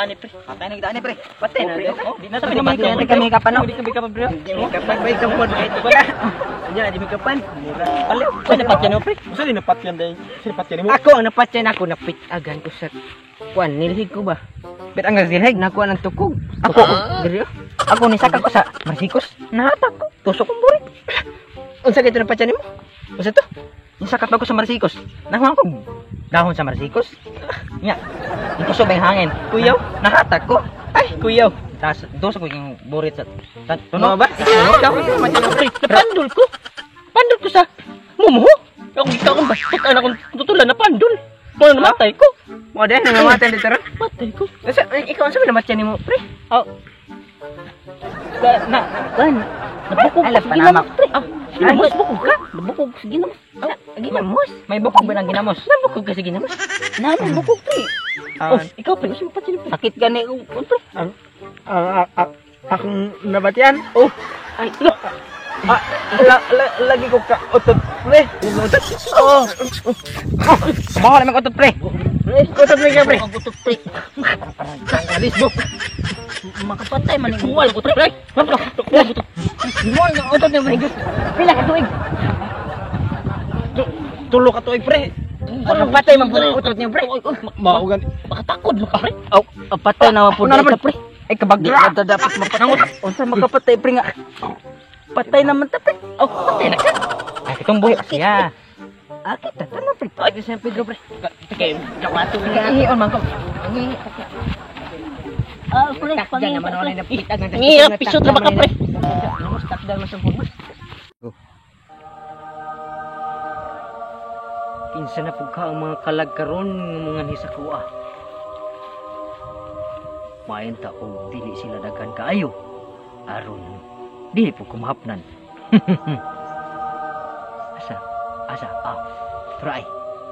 ani, pre. Patay na kita ani, pre. Patay na. Oh, di na Di na kami kapan, no? Di kami kapan, pre. Di kami kapan, pre. Kapan. Diyan, di kami kapan. Pali, sa napatyan mo, pre. Unsa ni napatyan day? Unsa napatyan nimo? Ako ang napatyan ako napit-agan ko sa kuan nilhig ko ba? Bet ang gilhig. Nakuha ng tukog. Ako, diri. Ako ni saka ko sa Marsikos. Nahatak ko. Tusok kong burit. Unsa kay napatyan nimo? Unsa to? Nisakat ba ko sa Marsikos? Nakuha ko dahon sa Marsikos. Nya. Tusok ba yung hangin? Kuyaw? Nahatak ko. Ay, kuyaw. Tas dos ko yung burit sa Tuno ba? Tuno ba? Pre, napandol ko. Pandol ko sa mumuho. Ako ikaw akong bastot anak akong tutulan na pandol. Wala namatay ko. Mo dai namatay dito ron. Matay ko. Unsa ikaw unsa ba namatyan nimo, pre? Oh. Na, Kuan. nabukog Alam, sa Panama. ginamos, pre. Ah, ginamos, bukog ka. Nabukog sa ginamos. Ah, ginamos. May bukog ba ng ginamos? Nabukog ka sa ginamos. Nabukog, pre. Oh, ikaw pre, gusto mo pa sila, pre. Sakit gani ko, pre. Ang ang akong nabatian. Oh, Ay, Ah, lagi ko ka utot, pre. utot. Oh. Bawal naman utot, pre. Utot pre ka, pre. Ang utot, pre. Alis mo. Makapatay man yung buwal ko, pre. Mo ang utot ni pre. Pila ka tuig. Tulo ka tuig, pre. Makapatay man po ang utot niyo, pre. Mao gani. Makatakod mo ka, pre. Aw, patay na man po Una naman. ka, pre. Ay kabagla ta dapat mapatay. Unsa makapatay, pre, nga? Patay naman ta, pre. Oh, patay na ka. Ay, kitong buhi siya. Akit ta tanan, pre. Ay, San Pedro, pre. Kay, kawato na. Ihion man ko. Ah, pre, Takdan naman ako na napitagan. Ngiya, pisot na baka, pre. Namos takdan man sa pugmas. Kinsa na pug ka ang mga kalag karon nga mga ni sa kuha. Mayon ta og dili sila daghan kaayo. Aron dili po kumahapnan. Asa? Asa? Ah, try.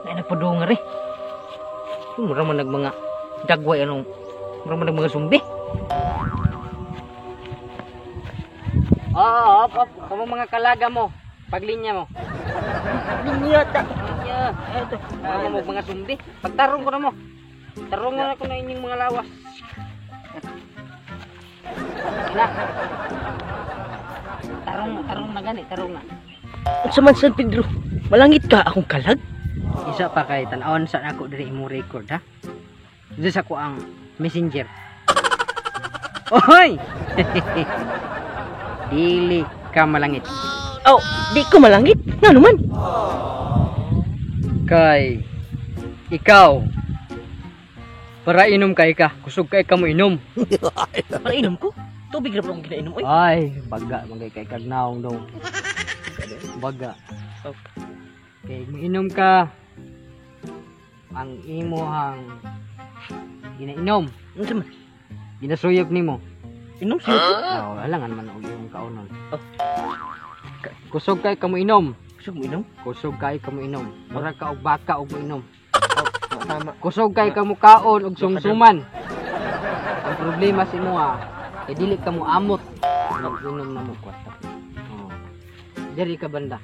Nay nagpadung re. Mura man nag mga dagway anong mura man nag mga sumbi. Oh, op, op. Kamo mga kalaga mo. Paglinya mo. Linya ta. Linya. Ito. Kamo mo mga sumbi. Pagtarong ko na mo. Tarong na ko na inyong mga lawas. Ina. Tarong, tarong na gani, tarong na. Unsa man, San Pedro? Malangit ka akong kalag? Isa pa kay tan-awon sa nako diri imong record ha. Dito sa ko ang messenger. Oy! Dili ka malangit. Oh, di ko malangit. Ngano man? Kay ikaw para inom kay ka, kusog kay ka mo inom. Para inom ko. Tubig ra ba akong ginainom oy? Ay, baga magay kay kag naong dong. Baga. Oh. Kay inom ka ang imuhang ginainom, Unsa man? ginasuyop nimo. Inom siya. Oh, alangan man og imong kaunon. Oh. Kusog kay ka mo inom. Kusog mo inom? Kusog kay ka mo inom. Mura ka og baka og mo inom. Oh, tama. Kusog kay ka mo kaon og sumsuman. Ang problema sa imo ha, kay dili ka mo amot og inom na mo kwarta. Oh. Diri ka banda.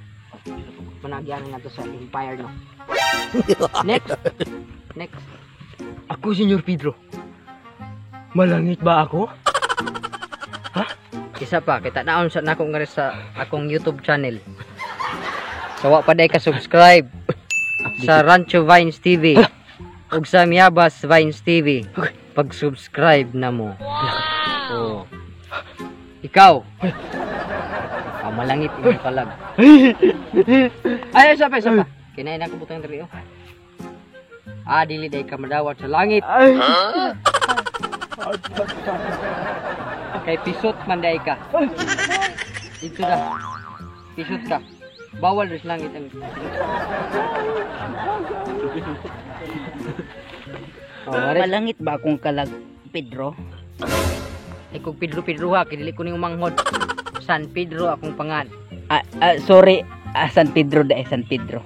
Panagyan nga to sa Empire no. Next. Next. Ako, Senyor Pedro. Malangit ba ako? Isa pa, kita naon sa nako nga sa akong YouTube channel. So wa pa day ka subscribe sa Rancho Vines TV ug sa Miabas Vines TV. Pag-subscribe na mo. Oh. Ikaw. Ah, malangit imong kalag. Ay, isa pa, isa pa. Kinain ako butang diri oh. Ah, dili day ka madawat sa langit. Ay. Kay pisot man day ka. Dito na. Pisot ka. Bawal rin sa langit ang pisot. Oh, mare. Malangit ba akong kalag, Pedro? Ay kung Pedro Pedro ha, kay dili ko ning umanghod. San Pedro akong pangan. Ah, ah, sorry, ah, San Pedro da eh, San Pedro.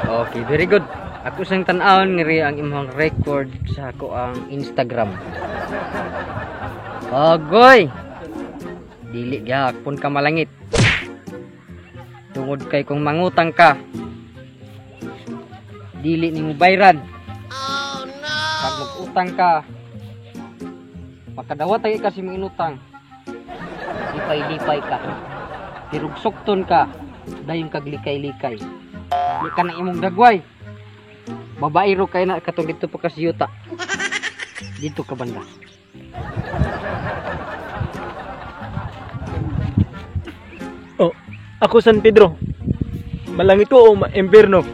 Okay, very good. Ako sang tan-awon ngiri ang imong record sa ako ang Instagram. Agoy. Dili gyapon ka malangit. Tungod kay kung mangutang ka, dili nimo bayran. Oh no. Pag Nangutang ka. Makadawat ay ka sa imong inutang. Lipay-lipay ka. Tirugsukton ka. Dayon kag likay-likay. Di ka na imong dagway. Babaero kay na katong dito pa ka sa yuta. Dito ka banda. Oh, ako San Pedro. Malangit ko o ma-impierno.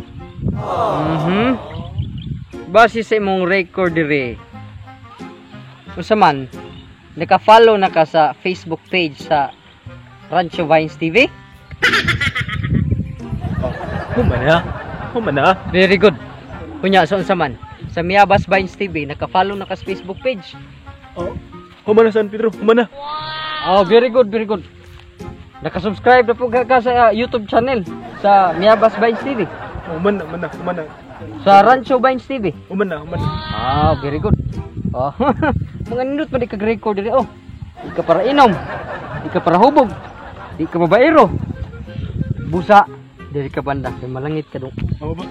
Base sa imong record dire. Unsa man, naka-follow na ka sa Facebook page sa Rancho Vines TV? Human na. Human na. Very good. Kunya, so unsa man, sa Miabas Vines TV, naka-follow na ka sa Facebook page. Oh, human na San Pedro, human na. Oh, very good, very good. Naka-subscribe na po ka sa YouTube channel sa Miabas Vines TV. Human na, human na, human na. Sa Rancho Vines TV. Human na, human na. Ah, very good. Oh, mga nindot pa di ka record diri oh. Di ka para inom. Di ka para hubog. Di ka babaero. Busa. Diri ka banda kay malangit ka dong. Oh, ba?